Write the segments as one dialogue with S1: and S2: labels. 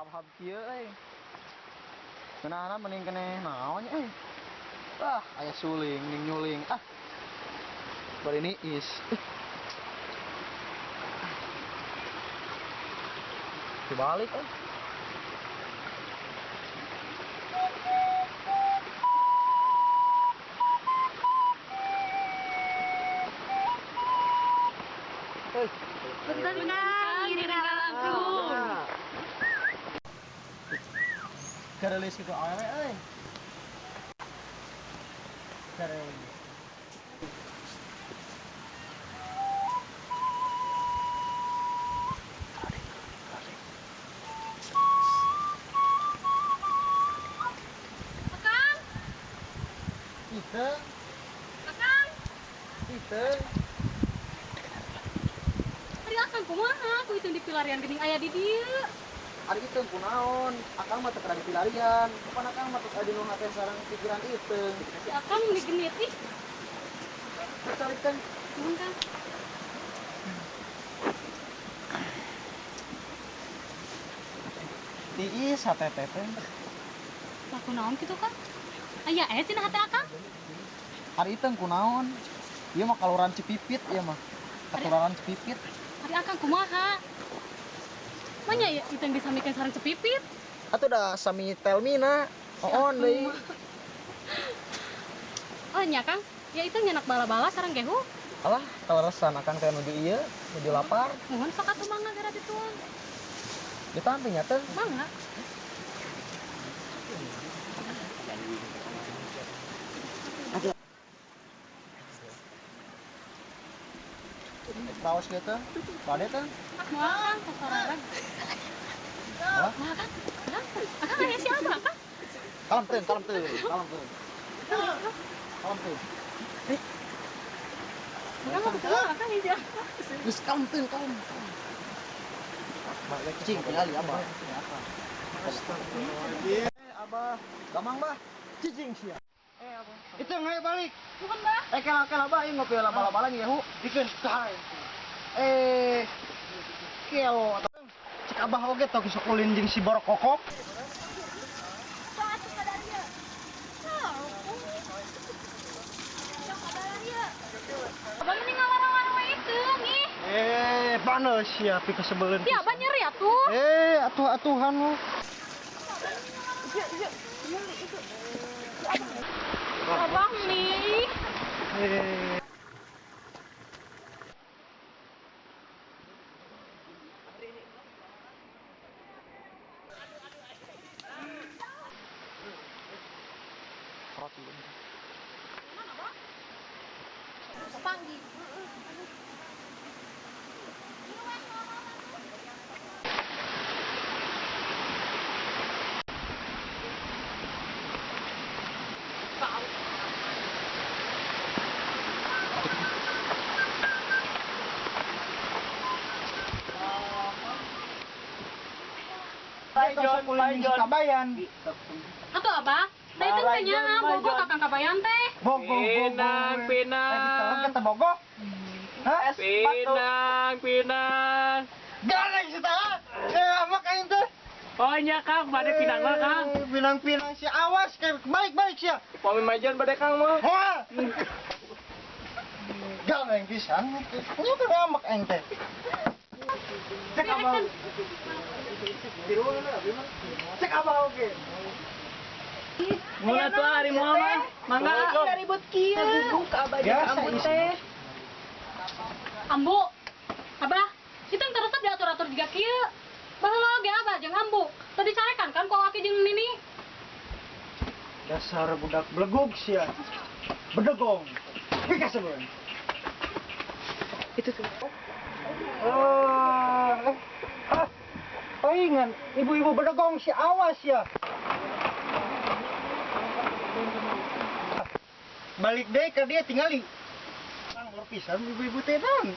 S1: Habhab kieu euy. Keunahna mending keneh naon nya euy. Ah, aya suling ning nyuling. Ah. Bari niis. Dibalik euy.
S2: Bentar Kang, ngiring langkung.
S1: Garelis kitu awewe euy. Garelis.
S2: Akang,
S1: Iteung,
S2: Akang.
S1: iteung.
S2: Ari Akang kumaha? Ku itu dipilarian geuning aya di dieu.
S1: Ari iteung kunaon? Akang mah teu kada dipilarian. Kapan akang mah teu aya dinu hate sareng pikiran iteung.
S2: Si Akang meni genit ih.
S1: Cari iteung.
S2: Nuhun Kang.
S1: Tiis hate teh teh.
S2: Lah kunaon kitu Kang? Aya eh tina hate Akang.
S1: Ari iteung kunaon? Ieu mah kaluaran Cipipit ieu mah. Katularan Cipipit.
S2: Ari Akang kumaha? Manya ya itu yang disamikeun sareng Cepipit?
S1: Atuh da sami Telmina. Oon deui.
S2: Oh nya Kang, ya itu nyenak bala-bala sareng gehu.
S1: Alah, kaleresan akang teh nuju ieu, nuju lapar.
S2: Mohon sok atuh mangga gara dituang.
S1: Ditampi nya teh.
S2: Mangga.
S1: Raos kieu teh. Bade teh.
S2: Moal Kang, sasorang.
S1: Hah?
S2: Moal Kang. Kang, Akang aya siapa Kang?
S1: Kalem teuing, kalem teuing, kalem teuing. Kalem teuing.
S2: Akang mah kumaha Akang hiji.
S1: Geus kalem teuing, kalem. Cing tingali abah.
S3: Astagfirullahaladzim.
S1: Abah, gamang bah. Cicing sia.
S3: Abah. Itu ayo balik.
S2: Nuhun bah.
S1: Kela kela bah, ieu ngopi bala-bala nya hu.
S3: Dikeun kae.
S1: Kelo cek abah oge tong sok ulin jeung si borokokok.
S2: Sok atuh kadarieu. Sok kadarieu. Abah mending ngawarang-warang we iteung ih.
S3: Panas sia pikasebeleun.
S2: Si abah nyeri atuh.
S3: Atuh-atuhan lu.
S2: Abah nih.
S1: Roti.
S2: Panggil.
S3: Tong sok ulin jeung si Kabayan.
S2: Atuh abah, da itu teh nya bogo ka Kang Kabayan teh.
S3: Bogo bogo.
S4: Pinang, pinang.
S3: Ditelan kata bogo. Hah?
S4: Pinang, pinang.
S3: Gareng si tah. Amak aing teh.
S4: Oh nya Kang, bade pinang mah Kang.
S3: Pinang-pinang si awas balik-balik sia.
S4: Upami majan bade Kang mah.
S3: Wah. Gareng pisan. Nya teh amak aing teh. Cek abah. Cek abah oge.
S4: Mun atuh ari moal mah. Mangga.
S5: Ribut kieu. Abah jeung
S3: Biasa
S5: ambu
S3: isi.
S5: teh.
S2: Ambu. Abah, itu yang terus diatur-atur juga kieu. Baheula oge abah jeung ambu. Tadi carekan kan ku aki jeung Nini.
S3: Dasar budak belegug sia. Bedegong. Pikasebeleun.
S5: Itu tuh.
S3: Ah, palingan ibu-ibu bedegong si awas ya. Balik deh ke dia tingali. Bangor pisan ibu-ibu teh nang.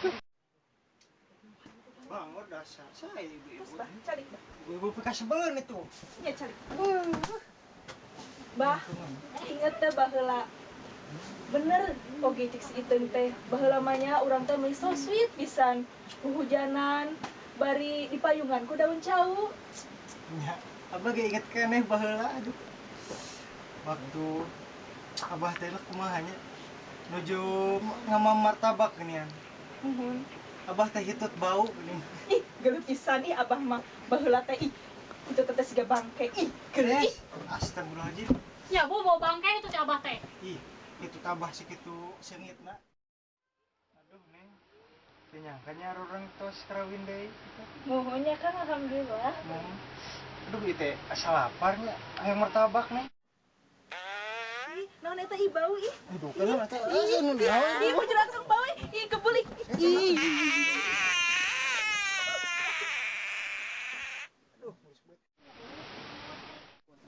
S3: Bangor dasar saya ibu-ibu.
S5: Bah, calik bah.
S3: Ibu-ibu pikasebeleun itu.
S5: Nya calik. Bah, inget teh baheula. Bener oge cek si Iteung teh. Baheula mah nya urang teh meuni so sweet pisan. Huhujanan, bari dipayungan ku daun cau.
S3: Nya, abah ge inget keneh baheula aduh. Waktu abah teh kumaha nya nuju ngamam martabak geuningan.
S5: Muhun.
S3: Abah teh hitut bau geuning.
S5: Ih, geuleuh pisan ih abah mah baheula teh ih. Itu teh siga bangke ih, geuleuh ih.
S3: Astagfirullahaladzim.
S2: Ya bu bau bangke itu si abah teh.
S3: Ih, itu tabah segitu seungitna. Aduh, Neng. Teu nyangka nya urang tos karawin deui.
S5: Muhun nya Kang, alhamdulillah.
S3: Muhun. Aduh, ieu teh asa lapar nya. Hayang martabak, Neng.
S5: Ih, naon eta ih bau ih.
S3: Aduh, kan eta euy nu naon.
S5: Ih, bujur akang bau ih. Ih, kebul ih. Ih.
S3: Aduh, geus beut.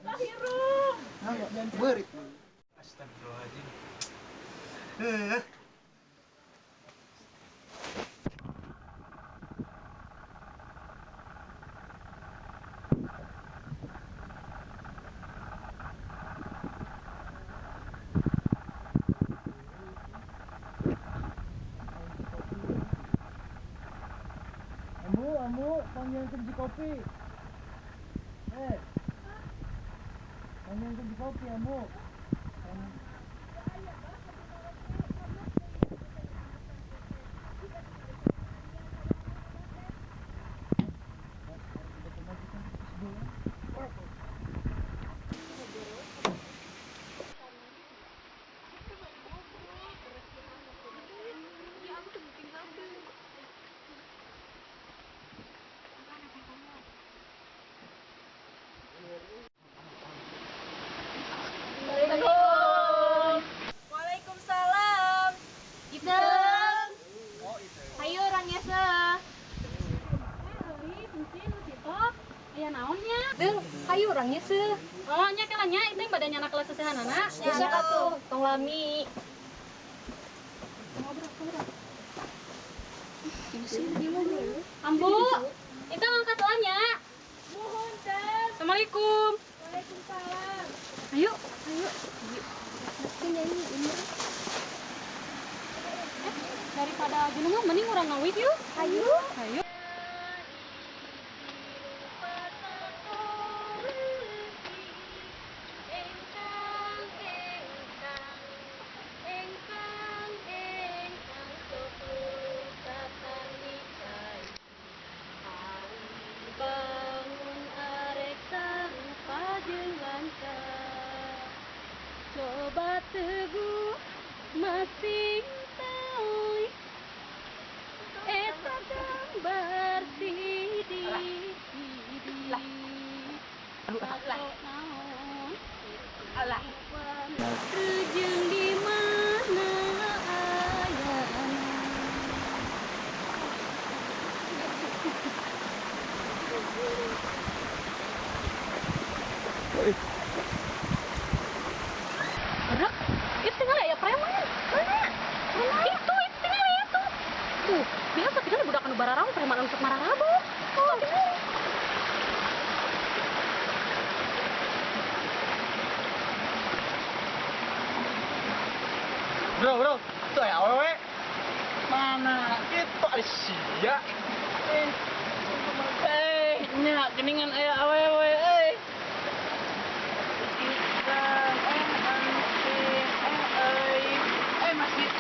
S5: Ahirum.
S3: Beurit. Astagfirullahaladzim. Ambu, ambu, panggilkan si kopi. Panggilkan si kopi, ambu.
S5: Assalamualaikum. Waalaikumsalam.
S2: Iteung. Ayo urang nyeseh. Aya naonnya? Deung, hayu urang nyeseh. Oh, nya kela nya iteung bade nyanak kelas sesehanana.
S5: Nya atuh, tong lami.
S2: Ambu, iteung angkat lah nya.
S5: Muhun, Teh.
S2: Assalamualaikum.
S5: Waalaikumsalam.
S2: Ayo, ayo. Daripada gunungan mending urang ngawit yuk.
S5: Ayo.
S2: Ayo. Coba teguh masing taoi eta gambar sidi sidi naon
S5: Alah.
S2: Rejeng di mana ayana. Berak, itu tinggal ya preman. Mana? Itu tinggal itu. Tuh, biasa tinggal budak anu bararang preman anu sok mararabo. Tuh, tinggal.
S1: Bro, bro, itu aya awewe. Mana? Itu ada sia.
S4: Nya geuningan aya awewe euy. Masih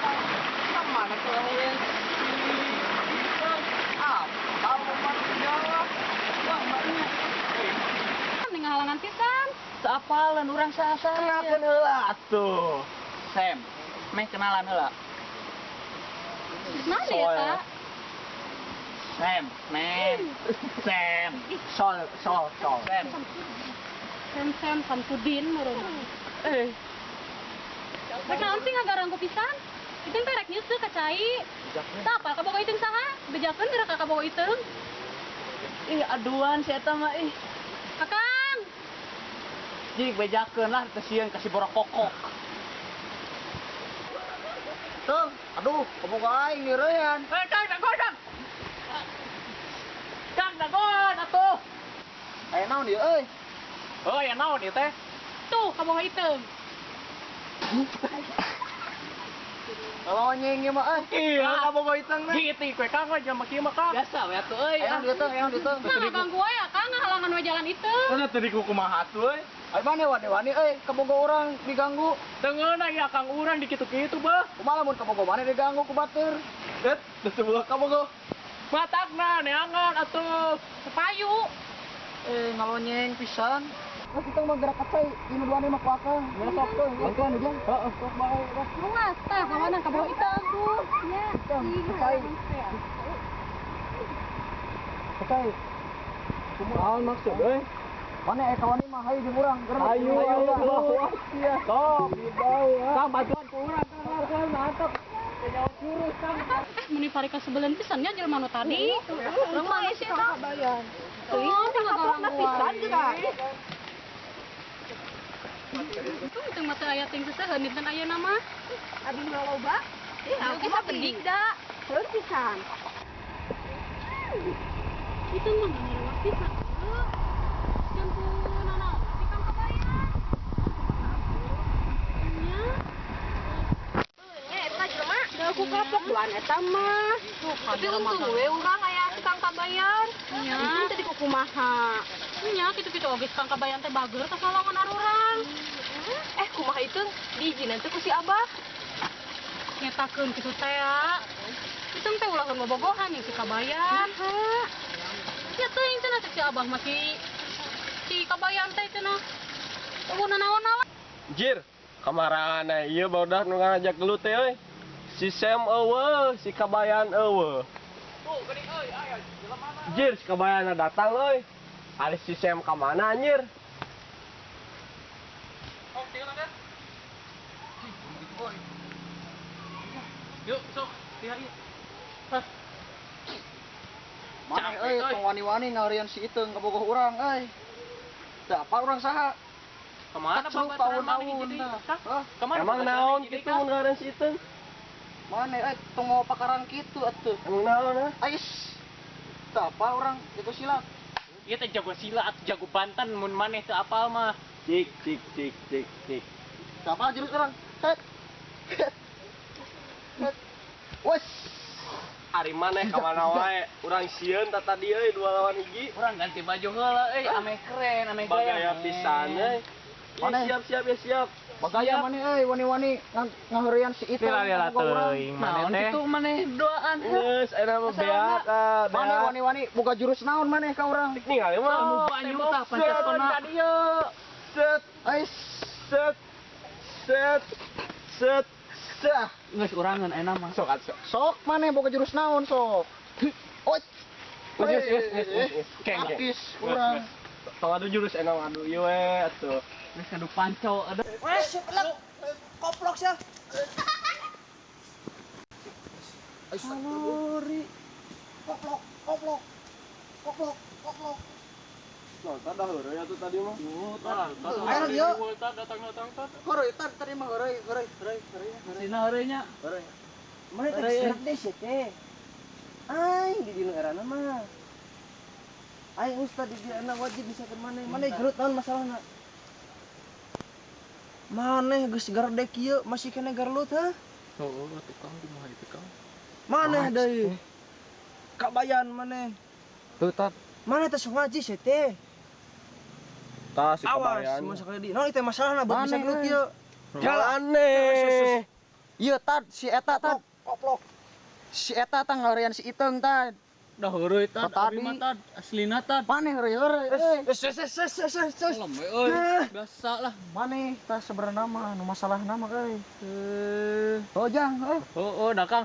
S4: mana tuh yang
S2: Halangan pisan.
S4: Apalan urang saha-saha.
S1: Kenalkeun heula atuh.
S4: Sam, meh kenalan heula.
S2: Mana ya, Kak?
S4: Sam, Neng. Sam,
S1: Sol, sol, sol.
S4: Sam.
S2: Sam Sam Samsudin meureun. Rek naon sih ngagarangku pisan? Iteung teh rek nyeuseuk ka cai. Tah apal kabogoh iteung saha? Bejakeun geura ka kabogoh iteung.
S4: Ih, aduan si eta mah ih.
S2: Akang.
S4: Jig bejakeun lah teu sieun ka si borokokok.
S1: Tuh, aduh, kabogoh aing ngeurehan.
S4: Kang, dagoan, Kang. Kang, dagoan atuh.
S1: Aya naon ieu euy?
S4: Oh, ya naon ieu teh?
S2: Tuh kabogoh iteung.
S1: Kalonyeng ieu mah euy.
S6: Iya,
S1: kabogoh Iteung mah.
S6: Gitu kue Kang we jelema kieu mah Kang.
S4: Biasa we atuh euy.
S1: Ayo dieuteung, ayo dieuteung.
S2: Nah, ganggu wae ya Kang, ngahalangan we jalan itu.
S6: Teu teu dikukumaha atuh euy.
S1: Ayo mana wani-wani euy, kabogoh urang diganggu.
S6: Teu ngeunah ya Kang urang dikitu-kitu beuh.
S1: Kumaha lamun kabogoh maneh diganggu ku batur?
S6: Det, teu sebuah kabogoh. Matakna neangan atuh.
S2: Payu.
S1: Ngalonyeng pisan. Terus kita mah gerak kacai, ini dua nih mah ku akang. Ya sok tuh, bantuan aja. Heeh, sok bae.
S2: Luas tah kawanan kabogoh Iteung tuh. Nya.
S1: Kacai. Kacai. Kumaha maksud euy? Mana kawan mah hayu jeung urang.
S6: Ayo, ayo, sia. Sok, dibawa. Kang bantuan ku urang, Kang, Kang, mantap. Jurus, Kang.
S2: Meni pari kasebeleun pisan nya jelema nu tadi. Urang mah sih eta.
S5: Kabayan.
S2: Teuing
S5: kaplokna pisan juga.
S2: Tuh itu mah teu aya ting seuseuheun dinten ayeuna mah.
S5: Abi mah loba. Ih, aku mah pedik da. Seueur pisan.
S2: Itu mah ngarewat pisan. Sieun ku nanaon si Kang Kabayan. Nya.
S5: Nya eta jelema. Da aku kaplok duaan eta mah. Tapi untung we urang aya si Kang Kabayan.
S2: Nya.
S5: Itu tadi kumaha.
S2: Nya kitu-kitu oge si Kang Kabayan teh bager ka salawan arurang.
S5: Kumaha itu diizinan teh ku si Abah.
S2: Nyetakeun kitu teh ya. Itu teh ulah bobogohan jeung si Kabayan. Ya teuing cenah cek si Abah mah si Kabayan teh cenah. Eueuh nanaon-naon.
S6: Jir, kamarana ieu barudak nu ngajak gelut teh euy. Si Sam eueuh, si Kabayan eueuh. Jir, si Kabayan datang euy. Ari si Sam ka mana anjir? Yuk, sok, lihat ieu. Hah.
S1: Mana euy tong wani-wani ngarian si Iteung kabogoh urang euy. Teu apal urang saha?
S6: Kemana
S1: babaturan maneh jadi?
S6: Kemana? Emang naon kitu mun ngaran si Iteung?
S1: Mana euy tong mau pakarang kitu atuh.
S6: Emang naon ah?
S1: Ais. Teu apal urang itu silat.
S4: Ieu teh jago silat atuh jago Banten mun maneh teu apal mah.
S6: Cik cik cik cik cik.
S1: Teu apal jurus urang. Het. Het. Wes.
S6: Ari maneh ka mana wae? Urang sieun tah tadi euy 2 lawan 1.
S4: Urang ganti baju heula euy, ameh keren, ameh gaya.
S6: Bagaya pisan euy.
S1: Maneh
S6: siap siap ya siap.
S1: Bagaya maneh euy wani-wani ngaheureuyan si Iteung.
S6: Lila teuing maneh teh.
S4: Naon kitu maneh doaan.
S6: Geus ayeuna mah beak ah.
S1: Maneh wani-wani boga jurus naon maneh ka urang?
S6: Ningali mah.
S4: Banyu tah pancasona ka dieu.
S6: Set.
S1: Ais.
S6: Set. Set. Set. Set.
S4: Geus urangan ayeuna mah.
S6: Sok atuh.
S1: Sok maneh boga jurus naon sok? Oi.
S6: Geus geus geus. Keng.
S1: Artis urang.
S6: Tong adu jurus enak adu ieu we atuh.
S4: Geus ngadu panco aduh.
S3: Wes, koplok sia. Kalori. Koplok, koplok. Koplok, koplok.
S6: Nah, tadi heureuy atuh tadi mah.
S1: Ayo dieu.
S6: Datang-datang tah.
S1: Heureuy tadi tadi mah heureuy, heureuy, heureuy, heureuy.
S4: Sina heureuy nya.
S1: Heureuy.
S3: Mana teh serak deh sia teh. Aing di dina erana mah. Aing ustad di dieu wajib bisa ke maneh. Maneh gelut naon masalahna? Maneh geus gardek kieu masih kene garlut ha?
S6: Heeh, atuh Kang kumaha ieu Kang?
S3: Maneh deui. Kabayan maneh.
S1: Tuh tat.
S3: Maneh teh sok ngaji sia teh.
S6: Tah si Kabayan.
S3: Awas mun sakali di. Naon ieu teh masalahna buat bisa gelut kieu.
S6: Aneh.
S1: Ieu tad si eta tad.
S3: Koplok.
S1: Si eta tah ngaheureuyan si Iteung tad.
S4: Dah heureuy tad,
S1: Tadi.
S4: abi mah tad, aslina tad.
S1: Maneh heureuy heureuy euy.
S3: Wes wes wes wes wes wes.
S4: Kalem we euy, biasa lah.
S1: Maneh tah sebenarna mah nu masalahna mah euy. Oh jang euy.
S4: Heeh, da Kang.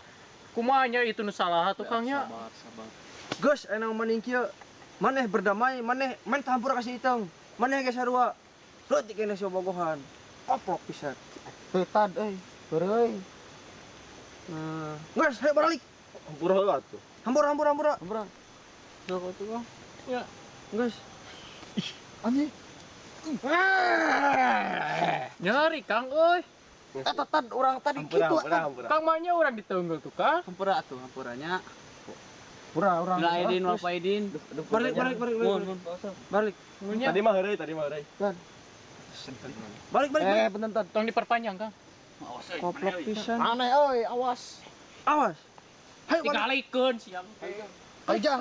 S4: Kumaha nya itu nu salah atuh Kang nya?
S6: Sabar, sabar.
S3: Geus ayeuna mending kieu. Maneh berdamai, maneh main hampura ka si Iteung. Maneh ge sarua. Leutik keneh si bobogohan. Koplok pisan.
S1: Teu tad euy. Heureuy.
S3: Geus, hayo balik.
S6: Hampura heula atuh.
S3: Hampura, hampura, hampura.
S1: Hampura.
S4: Sok atuh Kang. Ya.
S3: Geus.
S1: Anjing.
S4: Nyeri Kang euy.
S1: Eta tad urang tadi
S6: Hampura,
S1: kitu.
S6: hampura, hampura.
S4: Kang mah nya urang diteunggul tuh Kang. Hampura atuh, hampuranya.
S1: Pura urang.
S4: Bila Aidin, wal Aidin.
S3: Balik, balik, balik, balik. Balik.
S6: Tadi mah heureuy, tadi mah heureuy.
S3: Balik, balik, balik.
S1: Bentar, bentar.
S4: Tong diperpanjang Kang.
S3: Koplok pisan.
S1: Aneh euy, awas.
S3: Awas. Hayo
S7: Tingalikeun siang teh.
S1: Ayo jang.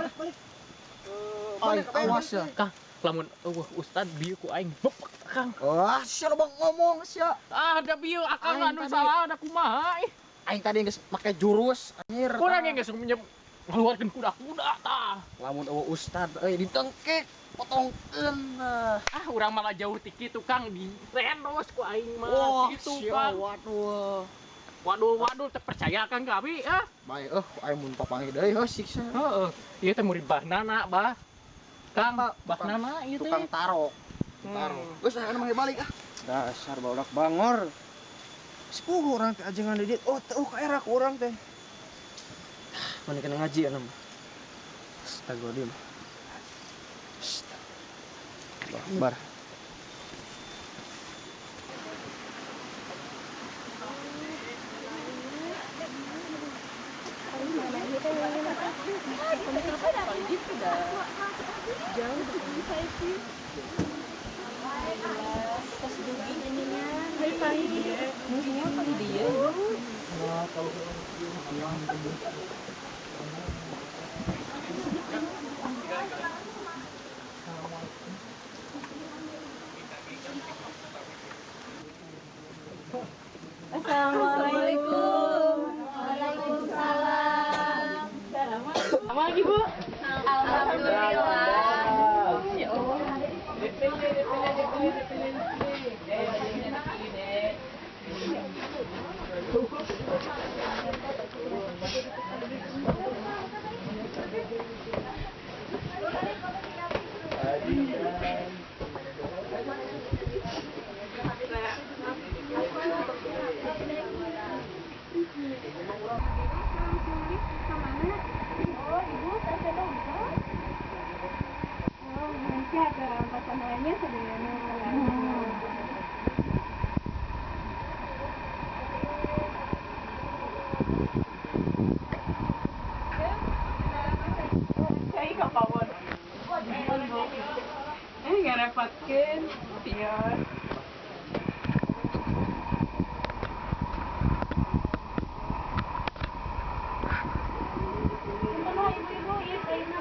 S1: Balik, awas ya.
S7: Kang, lamun eueuh ustad bieu ku aing bepek Kang.
S1: Wah, sia loba ngomong sia.
S7: Ah, da bieu akang
S1: Aing
S7: anu
S1: tadi-
S7: salah da kumaha ih.
S1: Aing tadi geus make jurus anjir.
S7: Kurang geus ngeluarkeun kuda-kuda tah.
S1: Lamun eueuh ustad euy ditengkek, potongkeun.
S7: Ah, urang malah jauh ti kitu Kang di rendos ku aing mah
S1: Wah,
S7: kitu
S1: sia
S7: Kang.
S1: waduh.
S7: Waduh, waduh teu percaya Kang ka abi ah.
S1: Bae euh aing mun papanggih deui heuh siksa.
S7: Heeh. Ieu teh murid Bahnana, Bah. Kang,
S1: Tukang-
S7: Bahnana ieu teh.
S1: Tukang tarok. Tarok. Geus ayeuna mah balik ah.
S3: Dasar barudak bangor. Sepuh orang teh ajengan di dieu. Oh, teu ka era ku urang teh.
S1: Mana kena ngaji ya nama. Astagfirullahaladzim. Astagfirullah. Akbar.
S5: Assalamualaikum. Waalaikumsalam.
S7: Sama lagi, Bu.
S5: Alhamdulillah.
S7: Ya Allah.
S5: Oh, ibu tasnya dompet. Oh, nanti ada rampasannya sedayana.
S2: Eh, ngarepotkeun. Pion.
S5: Ibu-ibu, ieu kayakna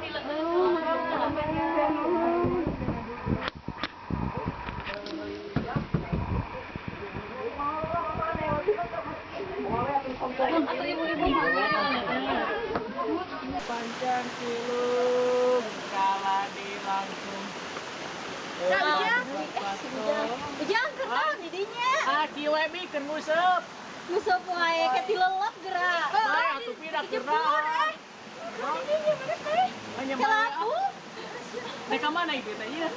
S5: Atau ibu-ibu
S7: Panjang cilung kaladi langsung.
S5: Ujang kertas didinya.
S7: Ah, kieu we bi keur nguseup.
S5: Nguseup wae ke tilelep gerak.
S7: Bae atuh pira gerak.
S5: Didinya mana teh?
S7: Hanya
S5: Kelaku.
S7: Teh ka mana ieu teh ieu?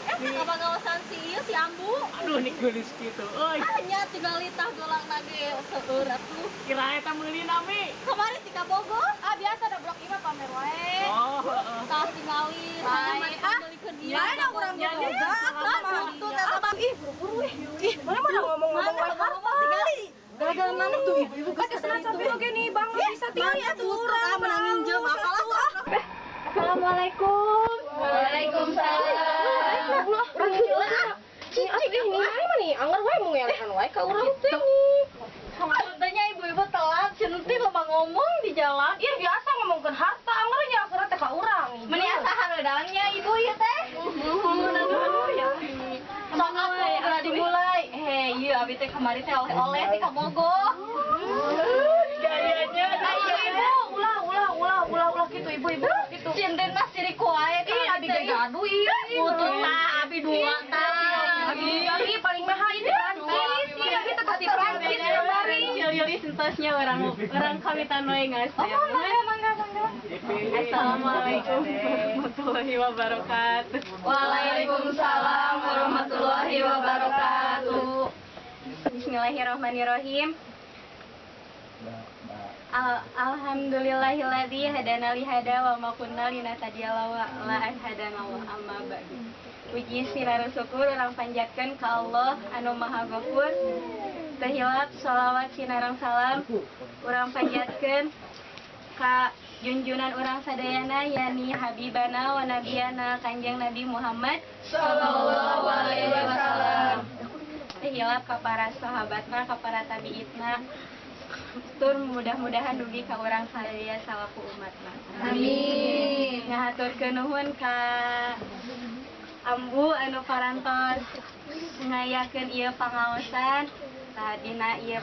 S5: Eh, ka pagawasan si ieu si Ambu.
S7: Aduh nih geulis kitu euy.
S5: Ah, nya tinggal litah golang nage seueur atuh.
S7: Kira eta meuli nami.
S5: Kamari tika Bogor. Ah, biasa da blok ieu mah pamer wae.
S7: Oh, heeh.
S5: Tah tingali, saya mah dipanggilkeun ieu. Bae da urang boga. Ah, tuh teh
S2: Ih, buru-buru ih. Ih, mana mana ngomong-ngomong wae
S5: ngomong tingali.
S2: Gara-gara mana tuh ibu-ibu geus kesana tapi oge nih bang bisa tingali atuh urang
S5: Ah, menang injem apalah tuh. Assalamualaikum. Waalaikumsalam.
S2: Urang gila. Cicik ini mana nih? Anggar wae mau ngelehan wae ka urang teh nih.
S5: Katanya ibu-ibu telat, centil loba ngomong di jalan.
S2: Ih, biasa ngomongkeun harta, anggar nya akhirnya teh ka urang.
S5: Meni asa hareudangnya ibu ieu teh. Aduh ya. Sok atuh udah dimulai. Hei, ieu abi teh kamari teh oleh-oleh ti ka Bogor.
S7: Gayanya
S5: Ah, ibu-ibu
S2: Ulah, ulah, ulah, ulah, ulah gitu ibu-ibu gitu.
S5: Cintin mah sirik wae ka
S2: Ih, abi ge gaduh ih.
S5: Butut tah, abi dua tah.
S2: Abi, abi paling mahal ini Prancis. Ih, abi teh di Prancis kamari.
S5: Cil-cil sintosnya orang kamitan wae geus. Oh, mangga mangga mangga.
S2: Assalamualaikum warahmatullahi wabarakatuh.
S5: Waalaikumsalam warahmatullahi wabarakatuh. Bismillahirrahmanirrahim. Alhamdulillahilladzi hadana li hada wa ma kunna linahtadiya laula an hadanallah amma ba'du. Puji sinaru syukur urang panjatkeun ka Allah anu Maha Ghafur. Teu hilap sholawat sinareng salam urang panjatkeun ka junjunan urang sadayana yani habibana wa nabiyana Kanjeng Nabi Muhammad sallallahu alaihi wasallam. Teu hilap ka para sahabatna, ka para tabiitna. Tur mudah-mudahan dugi ka urang sadaya salaku umatna. Amin. Ngahaturkeun nuhun ka Ambu anu parantos ngayakeun ieu pangaosan. Tah dina ieu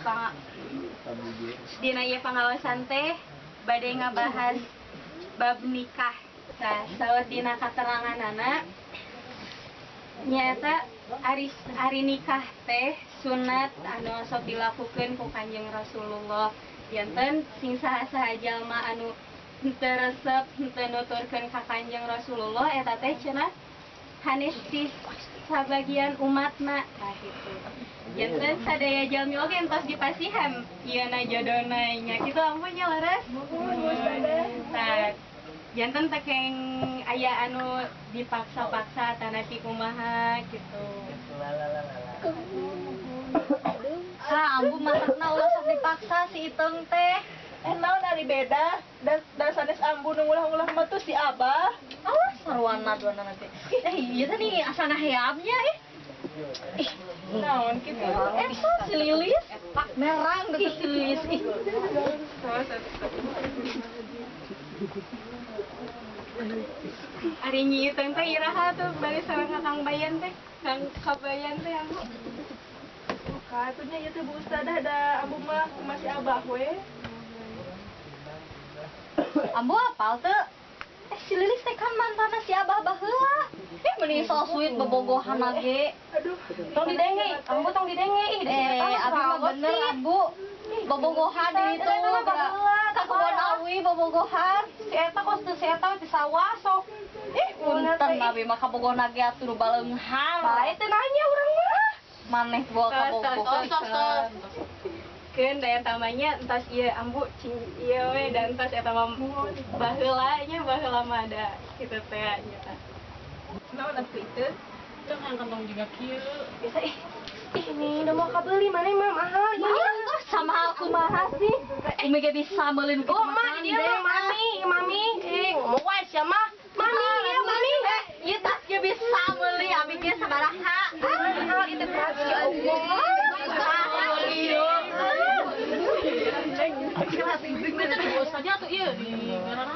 S5: pangaosan teh bade ngabahas bab nikah. Tah saur dina kateranganana nyaeta ari nikah teh sunat anu sok dilakukeun ku Kanjeng Rasulullah. Janten sing saha-saha jalma anu henteu resep henteu nuturkeun ka Kanjeng Rasulullah eta teh cenah hanes ti sabagian umatna. Tah kitu. Janten sadaya jalmi oge entos dipasihan ieuna jodona nya kitu ampun nya leres. Tah janten teh keng aya anu dipaksa-paksa tanapi kumaha gitu.
S8: Ah, ambu masakna ulah sok dipaksa si Iteung teh.
S9: Naon ari beda? Da sanes ambu nu ngulah-ngulah mah tuh si Abah.
S8: Oh, sarwana duana nanti. Ieu teh nih asana heabnya ih. Ih,
S9: naon kitu?
S8: Eta si Lilis merang deket si Lilis ih.
S5: Ari Nyi Iteung teh iraha tuh bari sareng ka Kang Bayan teh. Kang Kabayan teh ambu.
S9: Katunya ieu teh Bu Ustadah da ambu mah masih Abah we.
S8: Ambu apal teu? Si Lilis teh kan mantanna si Abah baheula. Mending so sweet bobogohan ge.
S9: Aduh,
S5: tong didenge, ambu tong didenge ih.
S8: Abi mah bener ambu. Bobogohan di ditu ka kebon awi bobogohan.
S2: Si eta kos teu si eta di sawah sok.
S8: Ih, punten abi mah kabogohna ge atuh nu baleunghar.
S2: Bae teu nanya urang mah.
S8: Maneh gua kabogoh.
S5: Keun da eta mah nya entos ieu ambu cing ieu we da entos eta mah baheula nya baheula mah da kitu teh nya tah.
S9: Naon atuh itu?
S2: Teu kantong juga kieu.
S5: Biasa ih. Ih, ini udah mau kabeli mana mah mahal.
S8: Ya, sama aku mahal sih. Umi ge bisa meulin
S2: Oh, mah ini mah mami, mami. Ngomong wae sia mah. Mami, ieu mami.
S8: Ieu tas ge bisa meuli abi ge sabaraha.
S2: Ah, itu tas ya Allah.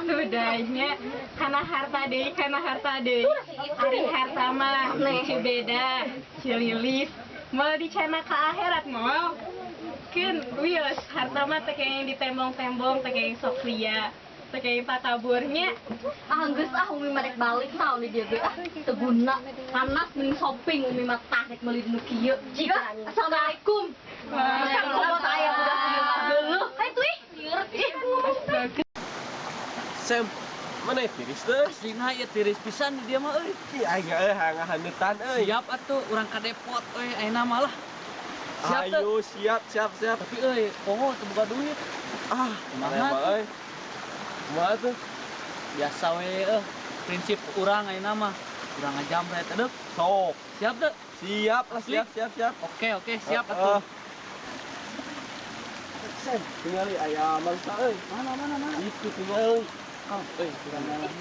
S5: Sudahnya karena harta deui, karena harta deui. Ari harta mah ci beda, ci Lilis. Mau dicana ka akhirat moal. Keun wios harta mah teh kenging ditembong-tembong, teh kenging sok ria, teh kenging takaburnya.
S8: Ah geus ah umi mah rek balik naon di dieu ge ah teu guna. Panas mending shopping umi mah tah rek meuli nu kieu. Assalamualaikum. Waalaikumsalam. Saya udah kieu mah geuleuh. Hayu tuh ih.
S6: Sem, mana tiris teh?
S4: Aslina ieu tiris pisan di dia mah euy.
S6: Ih, aing euy hangahanutan euy.
S4: Siap atuh urang ka depot euy ayeuna mah lah. Siap teu?
S6: Ayo siap siap siap.
S4: Tapi euy, poho teu boga duit.
S6: Ah,
S4: kumaha
S6: mah euy. Kumaha tuh?
S4: Biasa we euy. Prinsip urang ayeuna mah urang ngajamret aduh.
S6: Sok.
S4: Siap teu?
S6: Siap lah, siap siap siap.
S4: Oke, oke, siap atuh.
S6: Sem, tingali aya mangsa euy.
S4: Mana mana mana?
S6: Itu tingali.
S4: Oh, euy, urang nyala.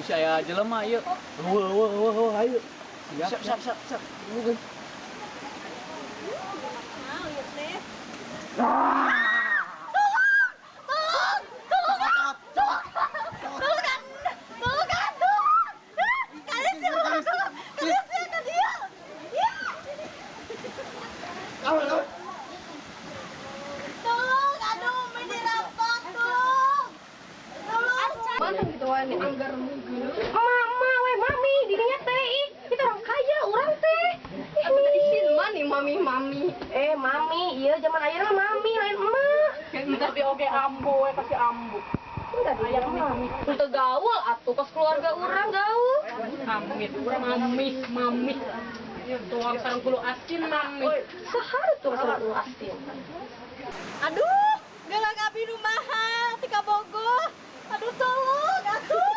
S4: Bisa aya jelema ieu.
S6: Wah, wah, wah, wah, ayo.
S4: Siap,
S6: siap, siap, siap.
S2: Mama, we mami, dirinya teh, ih, itu orang kaya, orang teh. Ih, isin mani mami mami. Mami, iya zaman ayeuna mami lain emak. Tapi oke ambu we kasih ambu. Enggak dia mami.
S8: Teu gaul atuh kos keluarga urang gaul.
S2: Amit, mami, mami. Tuang sareng kulu asin mami. Sahara tuang sareng kulu asin.
S8: Aduh, gelang abi nu mahal ti kabogoh. Aduh tolong atuh.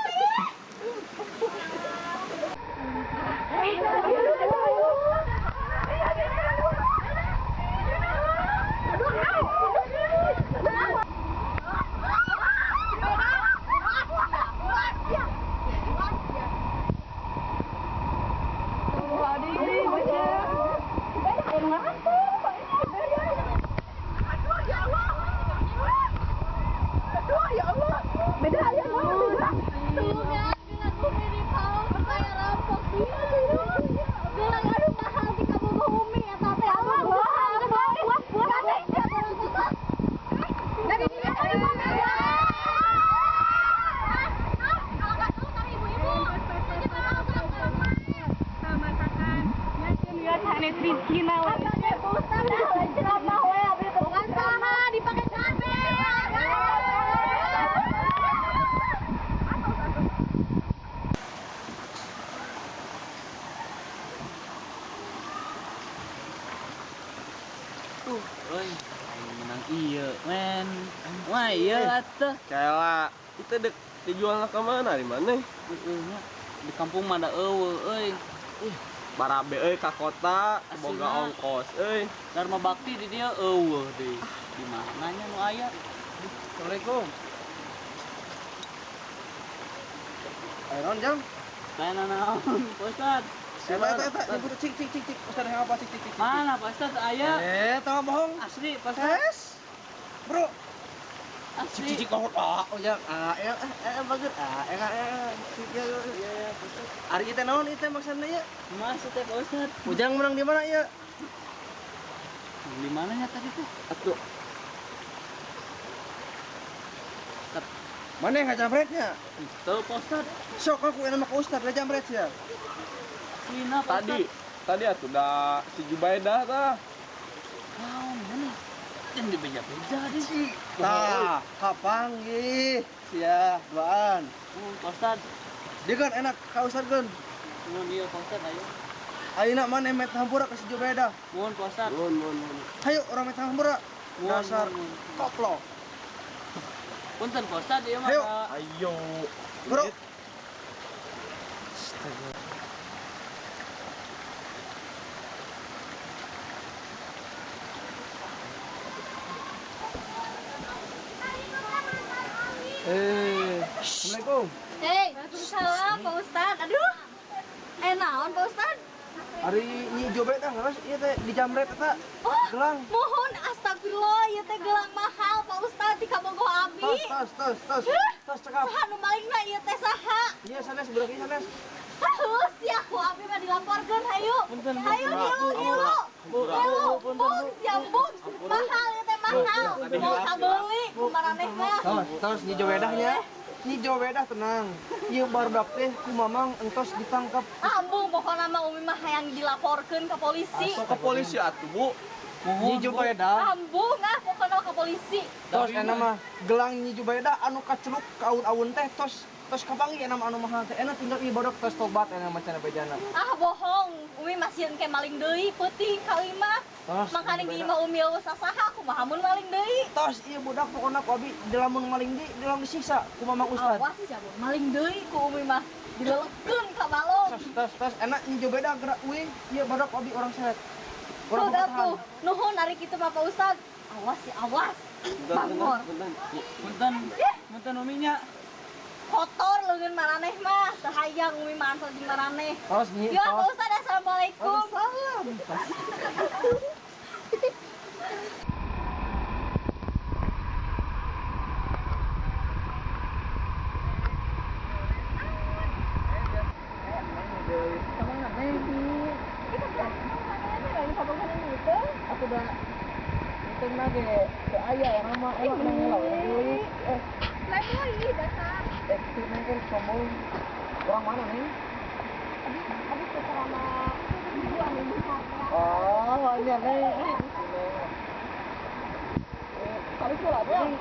S4: Euy, aing menang ieu, men. Wah, ieu atuh.
S6: Kela, itu dek dijual ka mana di mana?
S4: Heeh nya. Di kampung mah da eueuh euy.
S6: Ih, barabe euy ka kota, boga ongkos euy.
S4: Dharma Bakti di dieu eueuh deui. Di mana nya nu aya?
S1: Assalamualaikum. Ayo naon jam?
S4: Saya naon, Pak Ustad.
S1: Eta eta eta nyebut cik cik cik cik Ustad yang apa cik cik cik.
S4: Mana Pak Ustad aya?
S1: Eh, tahu bohong.
S4: Asli Pak Ustad.
S1: Es. Bro.
S4: Asli.
S1: Cik cik oh oh ya ah eh eh bagus ah eh eh cik ya
S4: ya Pak Ustad.
S1: Ari ieu teh naon ieu teh maksudna ieu?
S4: Maksud teh Pak Ustad.
S1: Ujang menang di mana ieu?
S4: Di mana nya tadi teh?
S1: Atuh. Mana yang ngajamretnya?
S4: Itu Pak Ustad.
S1: Sok aku enak ka Ustad ngajamret sia.
S4: Sina Pak
S6: Tadi, tadi atuh da si Jubaidah tah.
S4: Naon mana? Yang dibeja-beja deh.
S1: Tah, kapanggih sia duaan.
S4: Pak Ustad.
S1: Dia kan enak ka Ustad kan.
S4: Nuhun ieu Pak Ustad ayo.
S1: Ayeuna maneh met hampura ka si Jubaidah.
S4: Nuhun Pak Ustad.
S6: Nuhun nuhun nuhun.
S1: Hayu urang met hampura. Dasar koplo.
S4: Punten Pak Ustad ieu mah.
S1: Ayo.
S6: Ayo.
S1: Bro. Assalamualaikum.
S8: Hei, waalaikumsalam Pak Ustad. Aduh. Naon Pak Ustad?
S1: Ari Nyi Jubaidah geus ieu teh dijamret eta.
S8: Oh,
S1: gelang.
S8: Mohon astagfirullah, ieu teh gelang mahal Pak Ustad di kabogoh abi.
S1: Tos tos tos. Tos cekap.
S8: Saha nu malingna ieu teh saha?
S1: Ieu sanes budak ieu sanes.
S8: Heuh, sia ku abi mah dilaporkeun hayu. Hayu ngilu ngilu. Ngilu, bung sia bung. Mahal ieu teh mahal. Mau kabeuli ku maraneh mah.
S1: Tos tos Nyi Jubaidah nya. Nyi Jubaidah tenang. Ieu barudak teh ku mamang entos ditangkap.
S8: Ambung pokona mah umi mah hayang dilaporkeun ke polisi.
S6: Ke polisi atuh, Bu.
S1: Nyi Jubaidah.
S8: Ambung ah pokona ke polisi.
S1: Tos enak mah gelang Nyi Jubaidah anu kaceluk ka aun-aun teh tos tos kapanggih enak anu mahal teh. Enak tinggal ieu barudak tos tobat enak mah cenah bejana.
S8: Ah bohong, umi masih engke maling deui peuting kali mah. Mangkaning di imah umi eueuh sasaha kumaha mun maling deui.
S1: Tos ieu budak pokona ku abi lamun maling deui dilang disiksa ku mamang Ustad.
S8: Awas ya bu, maling deui ku umi mah dilelekeun ka balong.
S1: Tos tos tos enak Nyi Jubaidah gerak uing ieu barudak ku abi orang seret. Urang
S8: Tuh tuh, nuhun ari kitu mah Pak Ustad. Awas ya awas. Bangor.
S4: Punten. Punten uminya.
S8: Kotor leungeun maraneh mah, teu hayang umi mah antos jeung maraneh.
S1: Tos Nyi.
S8: Ya Pak Ustad, assalamualaikum.
S1: Waalaikumsalam. Orang mana nih?
S5: Habis sama ibu anu
S1: Oh, ini aneh. Kali itu lah, Bang.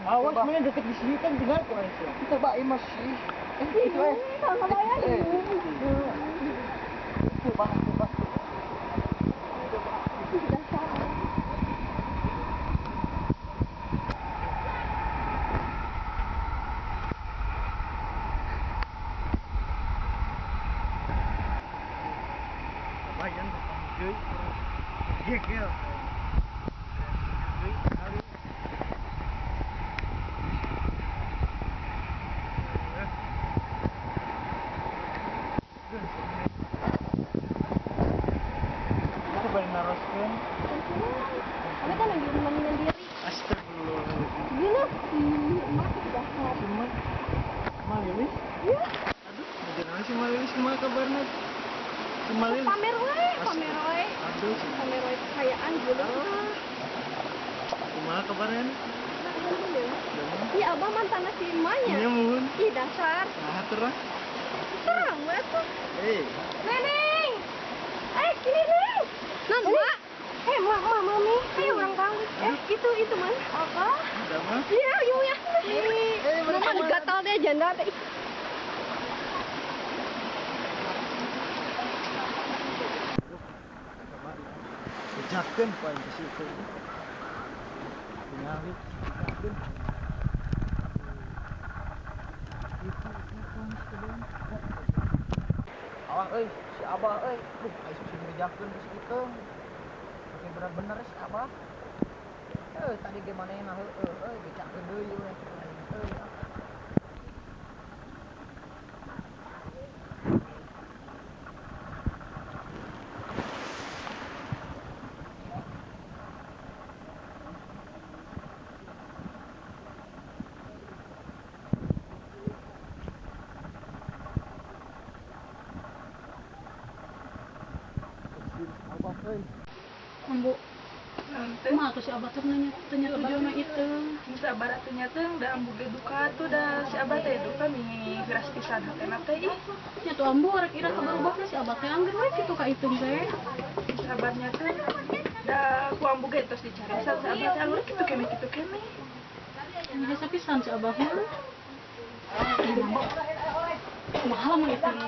S1: Awas, mana deket di sini kan tinggal kurang sih. Kita bak masih. Itu eh. Itu bang, itu bang. Bayan deui. Gegel.
S5: Kami kan lagi mendingan diri.
S3: Astagfirullah.
S5: Gila, emak dasar.
S3: Cuma, Malilis?
S5: Iya.
S3: Aduh, bagaimana sih Malilis? Kumaha kabarna? Si Malilis.
S5: Pamer we, pamer we.
S3: Aduh, si
S5: pamer we kekayaan gitu.
S3: Kumaha kabarnya?
S5: Iya, abah mantan si emaknya.
S3: Iya, muhun.
S5: Ih, dasar.
S3: Nah, terang.
S5: Terang we tuh.
S3: Eh.
S5: Neneng. Eh, sini, Neng. Nan, Mak.
S9: Mama, mami, ayo orang kang. Itu mana? Apa? Iya, iya. Mama gatal deh janda teh.
S3: Bejakeun ku aing ka situ. Tingali bejakeun.
S1: Awah euy, si Abah euy. Duh, aing sok bejakeun ka si Iteung. Oke bener-bener si Abah. Tadi ge manehna heueuh euy bejakeun deui we cek aing euy.
S2: Ambu, mah tuh si Abah teh nanya tanya tujuanna itu.
S9: Sabar atuh nya teh da ambu ge duka atuh da si Abah teh duka mi geras pisan hatena teh ih.
S2: Nya tuh ambu rek ira kabarubahna si Abah teh angger we kitu ka Iteung teh.
S9: Sabarnya teh da ku ambu ge tos dicariosan si Abah teh angger kitu keneh kitu keneh.
S2: Biasa pisan si Abah mah. Kumaha lamun Iteung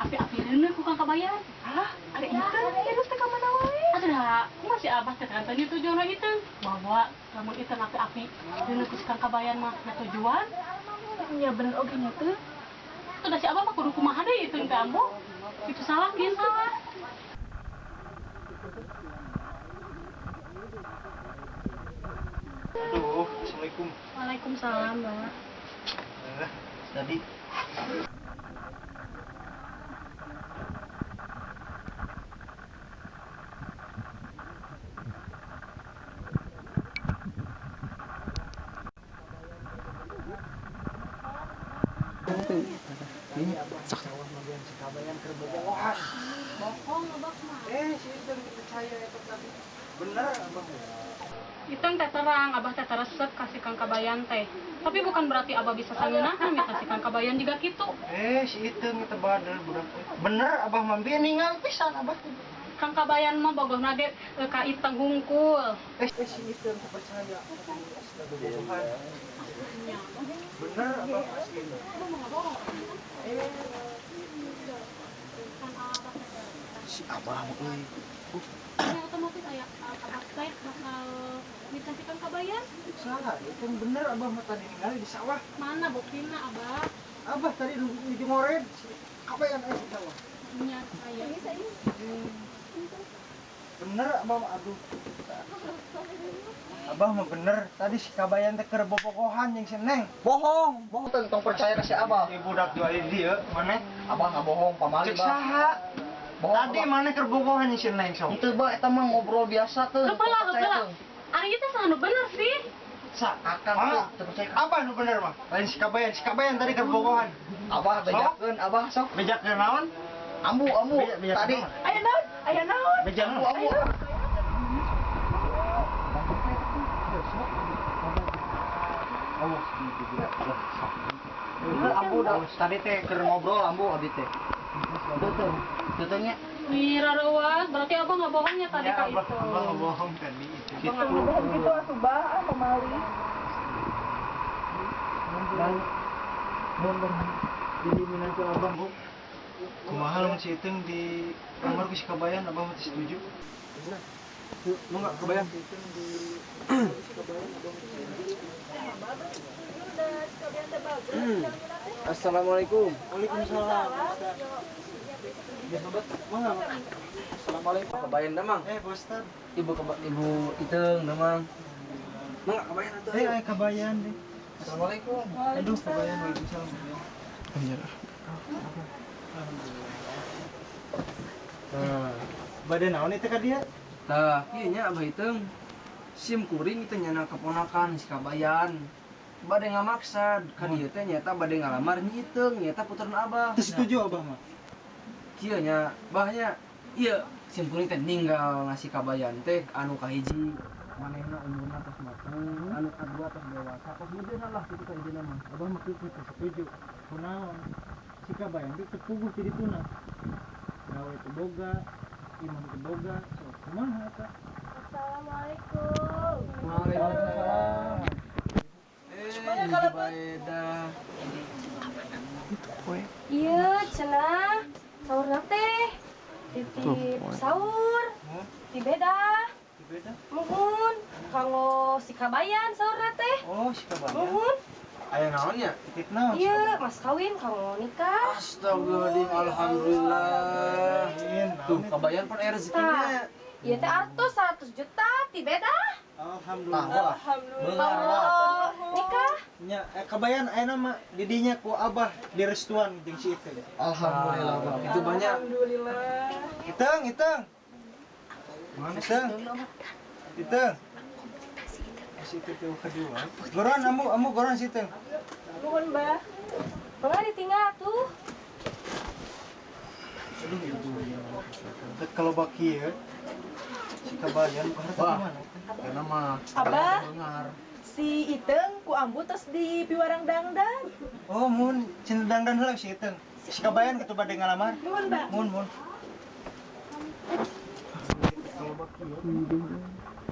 S2: api-api reuneuh ku Kang Kabayan?
S9: Hah, ari Iteung geus teh ka mana wae?
S2: Atuh da, kumaha si Abah teh kan tanya tujuanna Iteung. Bahwa lamun Iteung api-api reuneuh ku si Kang Kabayan mah na tujuan.
S9: Nya bener oge nya teh.
S2: Atuh da si Abah mah kudu kumaha deui Iteung teh ambu? Itu salah kieu salah.
S3: Aduh, assalamualaikum.
S2: Waalaikumsalam, Mbak.
S3: Tadi
S2: Bohong Abah mah.
S3: Si Iteung percaya eta tadi. Bener Abah.
S2: Iteung teh terang, Abah teh teresep ka si Kang Kabayan teh. Tapi bukan berarti Abah bisa sangeunahna minta si Kang Kabayan juga kitu.
S3: Si Iteung eta badal budak. Bener Abah mah bieu ninggal pisan Abah.
S2: Kang Kabayan mah bogohna ge ka Iteung hungkul.
S3: Si Iteung teh percaya. Bener Abah asli.
S1: Si Abah mah euy.
S2: Ya otomatis aya Abah teh bakal minta si Kang Kabayan.
S3: Salah, itu bener Abah mah tadi ningali di sawah.
S2: Mana buktina Abah?
S3: Abah tadi di ngored si Kabayan aya di sawah.
S2: Nya saya.
S3: Bener Abah mah aduh. Abah mah bener, tadi si Kabayan teh keur bobogohan jeung si Neng.
S1: Bohong, bohong tong percaya ka si Abah.
S3: Ibu budak jual di dieu, maneh?
S1: Abah nggak bohong, pamali
S3: Cek
S1: Bah.
S3: saha?
S1: Bohong,
S3: Tadi maneh keur bobogohan jeung si Neng sok.
S1: Henteu Bah, eta mah ngobrol biasa teh.
S2: Heula, heula. Ari ieu teh saha nu bener sih?
S3: Sa,
S1: Akang
S3: ah,
S1: teu percaya.
S3: Abah nu bener mah. Lain si Kabayan, si Kabayan tadi keur bobogohan.
S1: Abah bejakeun, Abah sok.
S3: Bejakeun naon?
S1: Ambu, ambu.
S3: Beja
S1: Tadi
S3: naon?
S9: Aya naon? Aya naon?
S3: Beja
S1: ambu,
S3: naon?
S1: ambu. Ambu dah tadi teh keur ngobrol ambu abdi teh. Teu teu nya.
S2: Wira reuas, berarti Abah nggak bohongnya tadi
S3: Ya,
S2: ka
S3: Abah,
S2: itu.
S3: Abah nggak bohong tadi itu.
S9: Abah nggak bohong gitu atuh bah, ah pamali.
S3: Jadi minantu Abah, Bu. Kumaha lamun si Iteung di kamar ku si Kabayan, Abah mah teu setuju. Mau nggak Kabayan?
S6: Assalamualaikum.
S3: Waalaikumsalam. Mau nggak?
S1: Assalamualaikum.
S6: Kabayan dah, Mang.
S3: Pak Ustad.
S6: Ibu Ibu Iteung dah, Mang. Mang nggak Kabayan atuh.
S3: Ayo Kabayan deh.
S1: Assalamualaikum.
S3: Aduh, Kabayan, waalaikumsalam.
S6: Nah,
S3: Badan naon itu ka dia?
S6: tah kieu nya Abah Iteung. Sim kuring itu nyana keponakan si Kabayan. Bade ngamaksa ka dieu teh nyata bade ngalamar Nyi Iteung, nyata puterna Abah.
S3: Teu setuju Abah mah.
S6: Kieu nya, Bah nya ieu sim kuring teh ninggal ngasih Kabayan teh anu kahiji manehna umurna tos mateng, anu kadua tos dewasa, tos medeuna lah kitu ka intina mah.
S3: Abah mah kieu teu setuju. Kunaon? Si Kabayan teh teu puguh ti dituna. Gawe teu boga, imah teu boga, sok kumaha eta?
S9: Assalamualaikum.
S6: Waalaikumsalam. Jubaida.
S9: Iya, cenah. Sahur teh. Titip sahur. Ti beda.
S3: Ti beda.
S9: Muhun, kanggo si Kabayan sahur teh.
S3: Oh, si Kabayan.
S9: Muhun.
S6: Aya naon nya?
S3: Titip naon?
S9: Iya, mas kawin kanggo nikah.
S6: Astagfirullahaladzim, alhamdulillah. Tuh, Kabayan pun aya rezekinya.
S9: Ieu teh artos 100 juta ti beda.
S3: Alhamdulillah.
S9: Alhamdulillah. Nikah.
S3: Nya, Kabayan ayeuna mah didinya ku Abah direstuan jeung si itu.
S6: Alhamdulillah, Bang. Itu banyak.
S9: Alhamdulillah.
S3: Iteng, iteng. Iteng. Iteng. Si itu tuh kedua. Goron amu goron si iteng.
S9: Nuhun, Bah. Mangga ditinggal atuh.
S3: Aduh, kalau baki ya, si Kabayan harta mana?
S6: Karena mah
S10: Abah, si Iteng ku ambu tos di piwarang dangdan.
S3: Oh, mun cinta dangdan heula si Iteng. Si Kabayan kitu bade ngalamar.
S10: Nuhun, Bah.
S3: Mun, mun.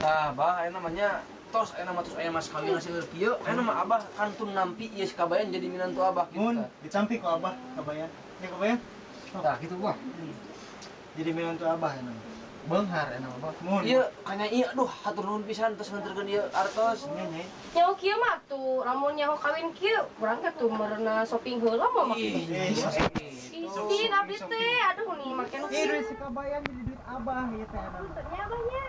S6: Tah, Bah, aya namanya tos aya nama tos aya mas kawin hasil kieu, aya nama Abah kantun nampi ieu si Kabayan jadi minantu Abah kitu.
S3: Mun ditampi ku Abah Kabayan. Ya Kabayan.
S6: Tah kitu Bah.
S3: Jadi minantu Abah ya nama.
S6: Beunghar aya nama Abah.
S3: Mun.
S6: Ieu kanya ieu aduh hatur nuhun pisan tos nganterkeun ieu artos.
S3: Nya nya.
S9: Nyaho kieu mah tuh, lamun nyaho kawin kieu, urang teh tuh meurena shopping heula mah mah. Isin abdi teh, aduh nih make nu
S3: Ih, duit si Kabayan jadi duit Abah ieu teh.
S9: Nya Abahnya.